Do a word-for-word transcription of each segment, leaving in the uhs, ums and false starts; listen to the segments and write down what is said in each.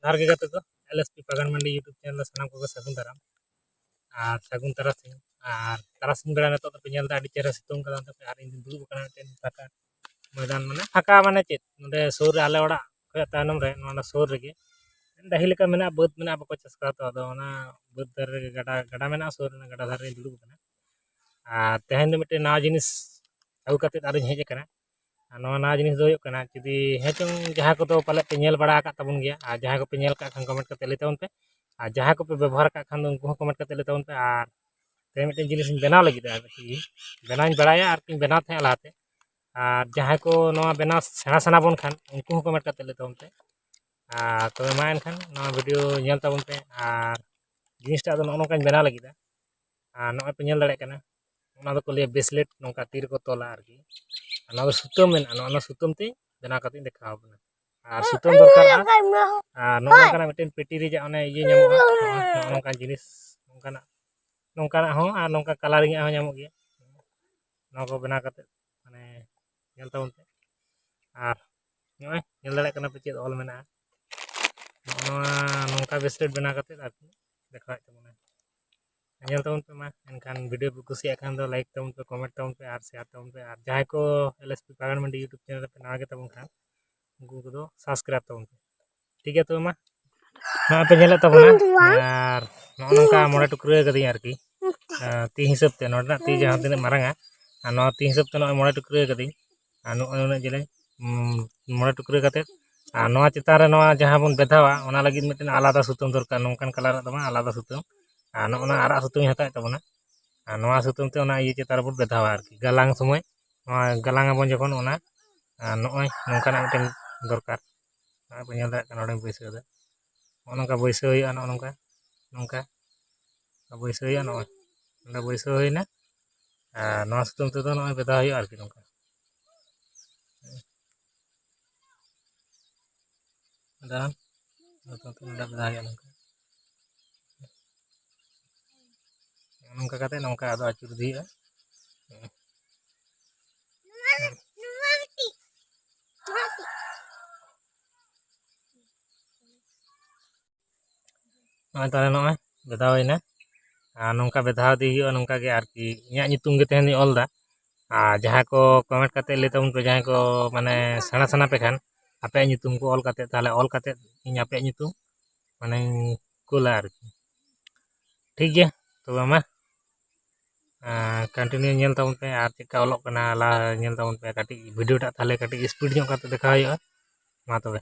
ᱡᱚᱦᱟᱨ ᱜᱮ ᱜᱟᱛᱮ ᱠᱚ, ᱮᱞ ᱮᱥ ᱯᱤ ᱯᱟᱜᱟᱱ ᱢᱟᱱᱰᱤ YouTube ᱪᱮᱱᱮᱞ ᱨᱮ ᱥᱟᱱᱟᱢ ᱠᱚᱜᱮ ᱥᱟᱹᱜᱩᱱ ᱫᱟᱨᱟᱢ ᱟᱨ ᱥᱟᱹᱜᱩᱱ ᱛᱟᱨᱟᱥᱤᱧ᱾ ᱟᱨ ᱛᱟᱨᱟᱥᱤᱧ ᱵᱮᱲᱟ ᱱᱤᱛᱚᱜ ᱫᱚᱯᱮ ᱧᱮᱞ ᱮᱫᱟ ᱟᱹᱰᱤ ᱪᱮᱦᱨᱟ ᱥᱤᱛᱩᱝ ᱠᱟᱫᱟ, ᱛᱚᱵᱮ ᱟᱨ ᱤᱧ ᱫᱩᱧ ᱫᱩᱲᱩᱵ ᱟᱠᱟᱱᱟ ᱢᱤᱫᱴᱮᱱ ᱯᱷᱟᱸᱠᱟ ᱢᱚᱭᱫᱟᱱ, ᱢᱟᱱᱮ ᱯᱷᱟᱸᱠᱟ ᱢᱟᱱᱮ ᱪᱮᱫ, ᱱᱚᱰᱮ ᱥᱩᱨ ᱨᱮ ᱟᱞᱮ ᱚᱲᱟᱜ ᱠᱷᱚᱱ ᱛᱟᱭᱱᱚᱢ ᱨᱮ ᱱᱚᱣᱟ ᱥᱩᱨ ᱨᱮᱜᱮ ᱰᱟᱹᱦᱤ ᱞᱮᱠᱟ ᱢᱮᱱᱟᱜᱼᱟ, ᱵᱟᱹᱫᱽ ᱢᱮᱱᱟᱜᱼᱟ, ᱵᱟᱠᱚ ᱪᱟᱥ ᱠᱟᱫᱟ ᱛᱚ, ᱟᱫᱚ ᱚᱱᱟ ᱵᱟᱹᱫᱽ ᱫᱷᱟᱨᱮ ᱨᱮᱜᱮ ᱜᱟᱰᱟ, ᱜᱟᱰᱟ ᱢᱮᱱᱟᱜᱼᱟ, ᱥᱩᱨ ᱨᱮ ᱜᱟᱰᱟ ᱫᱷᱟᱨᱮ ᱨᱮᱧ ᱫᱩᱲᱩᱵ ᱟᱠᱟᱱᱟ᱾ ᱟᱨ ᱛᱮᱦᱮᱧ ᱫᱚ ᱢᱤᱫᱴᱮᱱ ᱱᱟᱣᱟ ᱡᱤᱱᱤᱥ ᱟᱹᱜᱩ ᱠᱟᱛᱮᱫ ᱟᱨᱤᱧ ᱦᱮᱡ ᱟᱠᱟᱱᱟ᱾ ᱟᱨ ᱱᱚᱣᱟ ᱱᱟᱣᱟ ᱡᱤᱱᱤᱥ ᱫᱚ ᱦᱩᱭᱩᱜ ᱠᱟᱱᱟ, ᱡᱩᱫᱤ ᱦᱮᱸ ᱪᱚᱝ ᱡᱟᱦᱟᱸᱭ ᱠᱚᱫᱚ ᱯᱟᱞᱮᱫ ᱯᱮ ᱧᱮᱞ ᱵᱟᱲᱟ ᱟᱠᱟᱫ ᱛᱟᱵᱚᱱ ᱜᱮᱭᱟ, ᱟᱨ ᱡᱟᱦᱟᱸᱭ ᱠᱚᱯᱮ ᱧᱮᱞ ᱠᱟᱜ ᱠᱷᱟᱱ ᱠᱚᱢᱮᱱᱴ ᱠᱟᱛᱮ ᱞᱟᱹᱭ ᱛᱟᱵᱚᱱ ᱯᱮ, ᱟᱨ ᱡᱟᱦᱟᱸᱭ ᱠᱚᱯᱮ ᱵᱮᱵᱚᱦᱟᱨ ᱠᱟᱜ ᱠᱷᱟᱱ ᱫᱚ ᱩᱱᱠᱩ ᱦᱚᱸ ᱠᱚᱢᱮᱱᱴ ᱠᱟᱛᱮ ᱞᱟᱹᱭ ᱛᱟᱵᱚᱱ ᱯᱮ᱾ ᱟᱨ ᱛᱮᱦᱮᱧ ᱢᱤᱫᱴᱮᱱ ᱡᱤᱱᱤᱥ ᱤᱧ ᱵᱮᱱᱟᱣ ᱞᱟᱹᱜᱤᱫ, ᱟᱨᱠᱤ ᱵᱮᱱᱟᱣᱤᱧ ᱵᱟᱲᱟᱭᱟ ᱟᱨ ᱠᱤᱧ ᱵᱮᱱᱟᱣ ᱛᱟᱦᱮᱸᱫ ᱞᱟᱦᱟᱛᱮ᱾ ᱟᱨ ᱡᱟᱦᱟᱸᱭ ᱠᱚ ᱱᱚᱣᱟ ᱵᱮᱱᱟᱣ ᱥᱮᱬᱟ ᱥᱟᱱᱟ ᱵᱚᱱ ᱠᱷᱟᱱ ᱩᱱᱠᱩ ᱦᱚᱸ ᱠᱚᱢᱮᱱᱴ ᱠᱟᱛᱮ ᱞᱟᱹᱭ ᱛᱟᱵᱚᱱ ᱯᱮ᱾ ᱟᱨ ᱛᱚᱵᱮ ᱢᱟ ᱮᱱᱠᱷᱟᱱ ᱱᱚᱣᱟ ᱵᱷᱤᱰᱤᱭᱳ ᱧᱮᱞ ᱛᱟᱵᱚᱱ ᱯᱮ᱾ ᱟᱨ ᱡᱤᱱᱤᱥᱴᱟᱜ ᱫᱚ ᱱᱚᱜᱼᱚ ᱱᱚᱝᱠᱟᱧ ᱵᱮᱱᱟᱣ ᱞᱟᱹᱜᱤᱫᱟ᱾ ᱟᱨ ᱱᱚᱜᱼᱚᱭ ᱯᱮ ᱧᱮᱞ ᱫᱟᱲᱮᱭᱟᱜ ᱠᱟᱱᱟ, ᱚᱱᱟ ᱫᱚᱠᱚ ᱞᱟᱹᱭᱟ ᱵᱨᱮᱥᱞᱮᱴ, ᱱᱚᱝᱠᱟ ᱛᱤ ᱨᱮᱠᱚ ᱛᱚᱞᱟ ᱟᱨᱠᱤ᱾ ᱟᱨ ᱱᱚᱣᱟ ᱫᱚ ᱥᱩᱛᱟᱹᱢ ᱢᱮᱱᱟᱜᱼᱟ, ᱱᱚᱜᱼᱚ ᱱᱚᱣᱟ ᱥᱩᱛᱟᱹᱢ ᱛᱮ ᱵᱮᱱᱟᱣ ᱠᱟᱛᱮᱧ ᱫᱮᱠᱷᱟᱣ ᱟᱵᱚᱱᱟ᱾ ᱟᱨ ᱥᱩᱛᱟᱹᱢ ᱫᱚᱨᱠᱟᱨᱚᱜᱼᱟ᱾ ᱟᱨ ᱱᱚᱜᱼᱚ ᱱᱚᱝᱠᱟᱱᱟᱜ ᱢᱤᱫᱴᱮᱱ ᱯᱮᱴᱤ ᱨᱮᱭᱟᱜ ᱚᱱᱮ ᱤᱭᱟᱹ ᱧᱟᱢᱚᱜᱼᱟ, ᱱᱚᱜᱼᱚ ᱱᱚᱝᱠᱟᱱ ᱡᱤᱱᱤᱥ, ᱱᱚᱝᱠᱟᱱᱟᱜ, ᱱᱚᱝᱠᱟᱱᱟᱜ ᱦᱚᱸ ᱟᱨ ᱱᱚᱝᱠᱟ ᱠᱟᱞᱟᱨᱤᱝ ᱟᱜ ᱦᱚᱸ ᱧᱟᱢᱚᱜ ᱜᱮᱭᱟ᱾ ᱱᱚᱣᱟ ᱠᱚ ᱵᱮᱱᱟᱣ ᱠᱟᱛᱮ ᱢᱟᱱᱮ ᱧᱮᱞ ᱛᱟᱵᱚᱱ ᱯᱮ᱾ ᱟᱨ ᱱᱚᱜᱼᱚᱭ ᱧᱮᱞ ᱫᱟᱲᱮᱭᱟᱜ ᱠᱟᱱᱟ ᱯᱮ ᱪᱮᱫ ᱚᱞ ᱢᱮᱱᱟᱜᱼᱟ᱾ ᱱᱚᱜᱼᱚ ᱱᱚᱣᱟ ᱱᱚᱝᱠᱟ ᱵᱨᱮᱥᱞᱮᱴ ᱵᱮᱱᱟᱣ ᱠᱟᱛᱮ ᱟᱨᱠᱤ ᱫᱮᱠᱷᱟᱣᱮᱫ ᱛᱟᱵᱚᱱᱟ᱾ ᱧᱮᱞ ᱛᱟᱵᱚᱱ ᱯᱮ ᱢᱟ᱾ ᱮᱱᱠᱷᱟᱱ ᱵᱷᱤᱰᱤᱭᱳ ᱯᱮ ᱠᱩᱥᱤᱭᱟᱜ ᱠᱷᱟᱱ ᱫᱚ ᱞᱟᱭᱤᱠ ᱛᱟᱵᱚᱱ ᱯᱮ, ᱠᱚᱢᱮᱱᱴ ᱛᱟᱵᱚᱱ ᱯᱮ ᱟᱨ ᱥᱮᱭᱟᱨ ᱛᱟᱵᱚᱱ ᱯᱮ᱾ ᱟᱨ ᱡᱟᱦᱟᱸᱭ ᱠᱚ ᱮᱞ ᱮᱥ ᱯᱤ ᱯᱟᱜᱟᱱ ᱢᱟᱱᱰᱤ YouTube ᱪᱮᱱᱮᱞ ᱨᱮᱯᱮ ᱱᱟᱣᱟ ᱜᱮ ᱛᱟᱵᱚᱱ ᱠᱷᱟᱱ ᱩᱱᱠᱩ ᱠᱚᱫᱚ ᱥᱟᱵᱥᱠᱨᱟᱭᱤᱵ ᱛᱟᱵᱚᱱ ᱯᱮ᱾ ᱴᱷᱤᱠ ᱜᱮᱭᱟ, ᱛᱚᱵᱮ ᱢᱟ ᱱᱚᱜᱼᱚᱭ ᱯᱮ ᱧᱮᱞᱮᱫ ᱛᱟᱵᱚᱱᱟ᱾ ᱟᱨ ᱱᱚᱜᱼᱚ ᱱᱚᱝᱠᱟ ᱢᱚᱬᱮ ᱴᱩᱠᱨᱟᱹ ᱠᱟᱹᱫᱟᱹᱧ ᱟᱨᱠᱤ᱾ ᱟᱨ ᱛᱤ ᱦᱤᱥᱟᱹᱵ ᱛᱮ ᱱᱚᱰᱮᱱᱟᱜ ᱛᱤ ᱡᱟᱦᱟᱸ ᱛᱤᱱᱟᱹᱜ ᱢᱟᱨᱟᱝᱟ, ᱟᱨ ᱱᱚᱣᱟ ᱛᱤ ᱦᱤᱥᱟᱹᱵ ᱛᱮ ᱱᱚᱜᱼᱚᱭ ᱢᱚᱬᱮ ᱴᱩᱠᱨᱟᱹ ᱠᱟᱹᱫᱟᱹᱧ᱾ ᱟᱨ ᱱᱚᱜᱼᱚᱭ ᱩᱱᱟᱹᱜ ᱡᱮᱞᱮᱧ, ᱩᱸ, ᱢᱚᱬᱮ ᱴᱩᱠᱨᱟᱹ ᱠᱟᱛᱮᱫ᱾ ᱟᱨ ᱱᱚᱣᱟ ᱪᱮᱛᱟᱱ ᱨᱮ ᱱᱚᱣᱟ ᱡᱟᱦᱟᱸ ᱵᱚᱱ ᱵᱮᱫᱷᱟᱣᱟ, ᱚᱱᱟ ᱞᱟᱹᱜᱤᱫ ᱢᱤᱫᱴᱮᱱ ᱟᱞᱟᱫᱟ ᱥᱩᱛᱟᱹᱢ ᱫᱚᱨᱠᱟᱨ, ᱱᱚᱝᱠᱟᱱ ᱠᱟᱞᱟᱨᱟᱜ ᱫᱚ ᱵᱟᱝ, ᱟᱞᱟᱫᱟ ᱥᱩᱛᱟᱹᱢ᱾ ᱟᱨ ᱱᱚᱜᱼᱚ ᱱᱚᱣᱟ ᱟᱨᱟᱜ ᱥᱩᱛᱟᱹᱢ ᱤᱧ ᱦᱟᱛᱟᱣᱮᱫ ᱛᱟᱵᱚᱱᱟ᱾ ᱟᱨ ᱱᱚᱣᱟ ᱥᱩᱛᱟᱹᱢ ᱛᱮ ᱚᱱᱟ ᱤᱭᱟᱹ ᱪᱮᱛᱟᱱ ᱨᱮᱵᱚᱱ ᱵᱮᱫᱷᱟᱣᱟ ᱟᱨᱠᱤ, ᱜᱟᱞᱟᱝ ᱥᱚᱢᱚᱭ᱾ ᱱᱚᱣᱟ ᱜᱟᱞᱟᱝ ᱟᱵᱚᱱ ᱡᱚᱠᱷᱚᱱ, ᱚᱱᱟ, ᱟᱨ ᱱᱚᱜᱼᱚᱭ ᱱᱚᱝᱠᱟᱱᱟᱜ ᱢᱤᱫᱴᱮᱱ ᱫᱚᱨᱠᱟᱨ᱾ ᱱᱚᱜᱼᱚᱭ ᱯᱮ ᱧᱮᱞ ᱫᱟᱲᱮᱭᱟᱜ ᱠᱟᱱᱟ, ᱱᱚᱰᱮᱧ ᱵᱟᱹᱭᱥᱟᱹᱣ ᱮᱫᱟ᱾ ᱱᱚᱜᱼᱚ ᱱᱚᱝᱠᱟ ᱵᱟᱹᱭᱥᱟᱹᱣ ᱦᱩᱭᱩᱜᱼᱟ, ᱱᱚᱜᱼᱚ ᱱᱚᱝᱠᱟ, ᱱᱚᱝᱠᱟ ᱵᱟᱹᱭᱥᱟᱹᱣ ᱦᱩᱭᱩᱜᱼᱟ᱾ ᱱᱚᱜᱼᱚᱭ ᱱᱚᱸᱰᱮ ᱵᱟᱹᱭᱥᱟᱹᱣ ᱦᱩᱭᱱᱟ᱾ ᱟᱨ ᱱᱚᱣᱟ ᱥᱩᱛᱟᱹᱢ ᱛᱮᱫᱚ ᱱᱚᱜᱼᱚᱭ ᱵᱮᱫᱷᱟᱣ ᱦᱩᱭᱩᱜᱼᱟ ᱟᱨᱠᱤ, ᱱᱚᱝᱠᱟ᱾ ᱫᱟᱬᱟᱱ ᱱᱚᱛᱮ ᱱᱚᱛᱮ ᱱᱚᱰᱮ ᱵᱮᱫᱷᱟᱣ ᱦᱩᱭᱩᱜᱼᱟ, ᱱᱚᱝᱠᱟ᱾ ᱱᱚᱝᱠᱟ ᱠᱟᱛᱮ ᱱᱚᱝᱠᱟ ᱟᱫᱚ ᱟᱹᱪᱩᱨ ᱤᱫᱤ ᱦᱩᱭᱩᱜᱼᱟ᱾ ᱱᱚᱜᱼᱚᱭ ᱛᱟᱦᱚᱞᱮ ᱱᱚᱜᱼᱚᱭ ᱵᱮᱫᱷᱟᱣ ᱦᱩᱭᱱᱟ᱾ ᱟᱨ ᱱᱚᱝᱠᱟ ᱵᱮᱫᱷᱟᱣ ᱤᱫᱤ ᱦᱩᱭᱩᱜᱼᱟ, ᱱᱚᱝᱠᱟ ᱜᱮ ᱟᱨᱠᱤ ᱤᱧᱟᱹᱜ ᱧᱩᱛᱩᱢ ᱜᱮ ᱛᱟᱦᱮᱱ ᱚᱞ ᱮᱫᱟ᱾ ᱟᱨ ᱡᱟᱦᱟᱸᱭ ᱠᱚ ᱠᱚᱢᱮᱱᱴ ᱠᱟᱛᱮ ᱞᱟᱹᱭ ᱛᱟᱵᱚᱱ ᱯᱮ, ᱡᱟᱦᱟᱸᱭ ᱠᱚ ᱢᱟᱱᱮ ᱥᱮᱬᱟ ᱥᱟᱱᱟ ᱯᱮ ᱠᱷᱟᱱ, ᱟᱯᱮᱭᱟᱜ ᱧᱩᱛᱩᱢ ᱠᱚ ᱚᱞ ᱠᱟᱛᱮ, ᱛᱟᱦᱚᱞᱮ ᱚᱞ ᱠᱟᱛᱮ ᱤᱧ ᱟᱯᱮᱭᱟᱜ ᱧᱩᱛᱩᱢ ᱢᱟᱱᱮᱧ ᱠᱩᱞᱟ ᱟᱨᱠᱤ᱾ ᱴᱷᱤᱠ ᱜᱮᱭᱟ, ᱛᱚᱵᱮ ᱢᱟ ᱠᱚᱱᱴᱤᱱᱤᱭᱩ ᱧᱮᱞ ᱛᱟᱵᱚᱱ ᱯᱮ, ᱟᱨ ᱪᱮᱫᱠᱟ ᱚᱞᱚᱜ ᱠᱟᱱᱟ ᱞᱟᱦᱟ ᱧᱮᱞ ᱛᱟᱵᱚᱱ ᱯᱮ᱾ ᱠᱟᱹᱴᱤᱡ ᱵᱷᱤᱰᱤᱭᱳ ᱴᱟᱜ ᱛᱟᱦᱚᱞᱮ ᱠᱟᱹᱴᱤᱡ ᱥᱯᱤᱰ ᱧᱚᱜ ᱠᱟᱛᱮ ᱫᱮᱠᱷᱟᱣ ᱦᱩᱭᱩᱜᱼᱟ᱾ ᱢᱟ ᱛᱚᱵᱮ᱾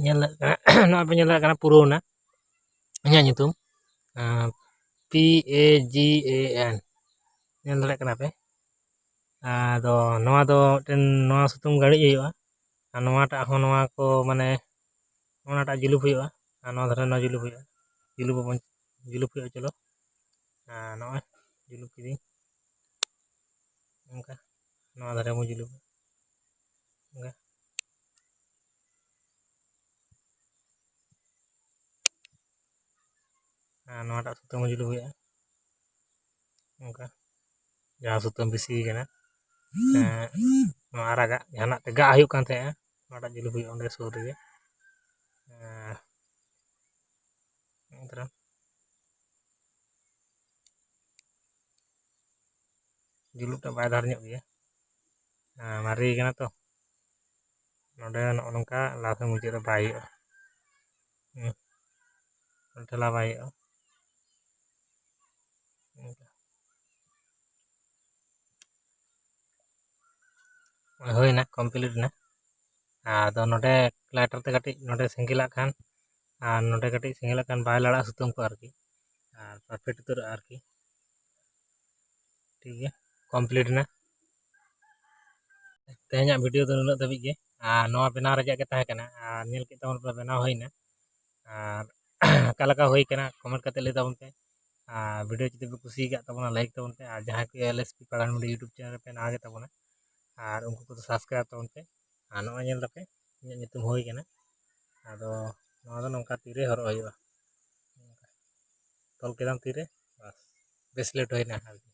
ᱧᱮᱞ ᱫᱟᱲᱮᱭᱟᱜ ᱠᱟᱱᱟ, ᱱᱚᱣᱟ ᱯᱮ ᱧᱮᱞ ᱫᱟᱲᱮᱭᱟᱜ ᱠᱟᱱᱟ ᱯᱩᱨᱟᱹᱣᱱᱟ ᱤᱧᱟᱹᱜ ᱧᱩᱛᱩᱢ, ᱯᱤ ᱮ ᱡᱤ ᱮ ᱮᱱ, ᱧᱮᱞ ᱫᱟᱲᱮᱭᱟᱜ ᱠᱟᱱᱟ ᱯᱮ᱾ ᱟᱫᱚ ᱱᱚᱣᱟ ᱫᱚ ᱢᱤᱫᱴᱮᱱ, ᱱᱚᱣᱟ ᱥᱩᱛᱟᱹᱢ ᱜᱟᱹᱲᱤᱡ ᱦᱩᱭᱩᱜᱼᱟ, ᱟᱨ ᱱᱚᱣᱟᱴᱟᱜ ᱦᱚᱸ, ᱱᱚᱣᱟ ᱠᱚ ᱢᱟᱱᱮ ᱱᱚᱣᱟᱴᱟᱜ ᱡᱩᱞᱩᱯ ᱦᱩᱭᱩᱜᱼᱟ, ᱟᱨ ᱱᱚᱣᱟ ᱫᱷᱟᱨᱮ ᱱᱚᱣᱟ ᱡᱩᱞᱩᱯ ᱦᱩᱭᱩᱜᱼᱟ᱾ ᱡᱩᱞᱩᱯ ᱟᱵᱚᱱ, ᱡᱩᱞᱩᱯ ᱦᱩᱭᱩᱜᱼᱟ᱾ ᱪᱚᱞᱚ, ᱟᱨ ᱱᱚᱜᱼᱚᱭ ᱡᱩᱞᱩᱯ ᱠᱤᱫᱟᱹᱧ ᱚᱱᱠᱟ, ᱱᱚᱣᱟ ᱫᱷᱟᱨᱮ ᱵᱚᱱ ᱡᱩᱞᱩᱯᱟ ᱚᱱᱠᱟ᱾ ᱟᱨ ᱱᱚᱣᱟᱴᱟᱜ ᱥᱩᱛᱟᱹᱢ ᱦᱚᱸ ᱡᱩᱞᱩᱯ ᱦᱩᱭᱩᱜᱼᱟ ᱚᱱᱠᱟ, ᱡᱟᱦᱟᱸ ᱥᱩᱛᱟᱹᱢ ᱵᱮᱥᱤ ᱠᱟᱱᱟ, ᱮᱸ, ᱱᱚᱣᱟ ᱟᱨᱟᱜᱟᱜ ᱡᱟᱦᱟᱱᱟᱜ ᱛᱮ ᱜᱟᱜ ᱦᱩᱭᱩᱜ ᱠᱟᱱ ᱛᱟᱦᱮᱸᱜᱼᱟ, ᱱᱚᱣᱟᱴᱟᱜ ᱡᱩᱞᱩᱯ ᱦᱩᱭᱩᱜᱼᱟ ᱚᱸᱰᱮ ᱥᱩᱨ ᱨᱮᱜᱮ᱾ ᱮᱸ, ᱛᱟᱨᱟ ᱡᱩᱞᱩᱯ ᱴᱟᱜ ᱵᱟᱭ ᱫᱷᱟᱨ ᱧᱚᱜ ᱜᱮᱭᱟ, ᱦᱮᱸ, ᱢᱟᱨᱮ ᱠᱟᱱᱟ ᱛᱚ᱾ ᱱᱚᱰᱮ ᱱᱚᱜᱼᱚ ᱱᱚᱝᱠᱟ ᱞᱟᱦᱟ ᱥᱮᱫ ᱢᱩᱪᱟᱹᱫ ᱨᱮ ᱵᱟᱭ ᱦᱩᱭᱩᱜᱼᱟ᱾ ᱦᱮᱸ, ᱱᱚᱰᱮ ᱴᱷᱮᱞᱟᱣ ᱵᱟᱭ ᱦᱩᱭᱩᱜᱼᱟ᱾ ᱦᱩᱭᱱᱟ, complete ᱮᱱᱟ᱾ ᱟᱫᱚ ᱱᱚᱰᱮ lighter ᱛᱮ ᱠᱟᱹᱴᱤᱡ ᱱᱚᱰᱮ ᱥᱮᱸᱜᱮᱞᱟᱜ ᱠᱷᱟᱱ, ᱟᱨ ᱱᱚᱰᱮ ᱠᱟᱹᱴᱤᱡ ᱥᱮᱸᱜᱮᱞᱟᱜ ᱠᱷᱟᱱ ᱵᱟᱭ ᱞᱟᱲᱟᱜᱼᱟ ᱥᱩᱛᱟᱹᱢ ᱠᱚ ᱟᱨᱠᱤ, ᱟᱨ perfect ᱩᱛᱟᱹᱨᱚᱜᱼᱟ ᱟᱨᱠᱤ᱾ ᱴᱷᱤᱠ ᱜᱮᱭᱟ, complete ᱮᱱᱟ᱾ ᱛᱮᱦᱮᱧᱟᱜ video ᱫᱚ ᱱᱩᱱᱟᱹᱜ ᱫᱷᱟᱹᱵᱤᱡ ᱜᱮ, ᱟᱨ ᱱᱚᱣᱟ ᱵᱮᱱᱟᱣ ᱨᱮᱭᱟᱜ ᱜᱮ ᱛᱟᱦᱮᱸ ᱠᱟᱱᱟ, ᱟᱨ ᱧᱮᱞ ᱠᱮᱫ ᱛᱟᱵᱚᱱ ᱯᱮ ᱵᱮᱱᱟᱣ ᱦᱩᱭᱱᱟ᱾ ᱟᱨ ᱚᱠᱟ ᱞᱮᱠᱟ ᱦᱩᱭ ᱠᱟᱱᱟ comment ᱠᱟᱛᱮ ᱞᱟᱹᱭ ᱛᱟᱵᱚᱱ ᱯᱮ, ᱟᱨ video ᱡᱩᱫᱤ ᱯᱮ ᱠᱩᱥᱤᱭᱟᱠᱟᱫ ᱛᱟᱵᱚᱱᱟ like ᱛᱟᱵᱚᱱ ᱯᱮ, ᱟᱨ ᱡᱟᱦᱟᱸᱭ ᱠᱚ LSP ᱯᱟᱲᱦᱟᱱ ᱢᱩᱰᱤ YouTube channel ᱨᱮᱯᱮ ᱱᱟᱣᱟ ᱜᱮ ᱛᱟᱵᱚᱱᱟ, ᱟᱨ ᱩᱱᱠᱩ ᱠᱚᱫᱚ subscribe ᱛᱟᱵᱚᱱ ᱯᱮ᱾ ᱟᱨ ᱱᱚᱜᱼᱚᱭ ᱧᱮᱞ ᱫᱟᱯᱮ ᱤᱧᱟᱹᱜ ᱧᱩᱛᱩᱢ ᱦᱩᱭ ᱠᱟᱱᱟ᱾ ᱟᱫᱚ ᱱᱚᱣᱟ ᱫᱚ ᱱᱚᱝᱠᱟ ᱛᱤᱨᱮ ᱦᱚᱨᱚᱜ ᱦᱩᱭᱩᱜᱼᱟ, ᱛᱚᱞ ᱠᱮᱫᱟᱢ ᱛᱤᱨᱮ, ᱵᱟᱥ, bracelet ᱦᱩᱭᱱᱟ ᱟᱨᱠᱤ᱾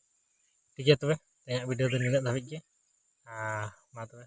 ᱴᱷᱤᱠ ᱜᱮᱭᱟ, ᱛᱚᱵᱮ ᱛᱮᱦᱮᱧᱟᱜ video ᱫᱚ ᱱᱤᱱᱟᱹᱜ ᱫᱷᱟᱹᱵᱤᱡ ᱜᱮ᱾ ᱟᱨ ᱢᱟ ᱛᱚᱵᱮ᱾